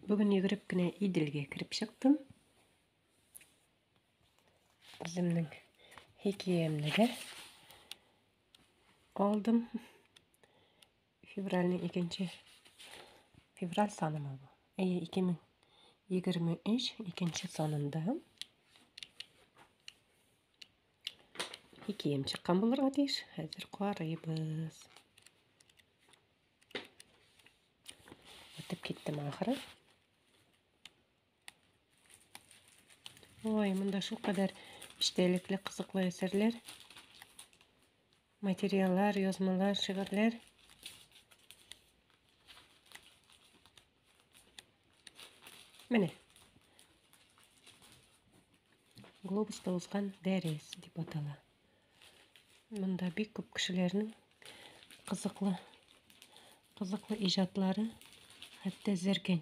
Бүген йөгереп кенә Иделгә кереп чыктым. Үземнең хикәямне дә алдым. Февральнең икенче февраль санымы бу? Әйе, 2023 икенче санында. Хикәям чыккан булырга тиеш. Хәзер карыйбыз. Үтеп киттем ахыры. Ой, монда шулкадәр эчтәлекле, кызыклы әсәрләр. Материаллар, язмалар, шигырьләр. Менә. Глобуста узган дәрес дип атала. Монда бик күп кешеләрнең кызыклы кызыклы иҗатлары, хәтта зәркән.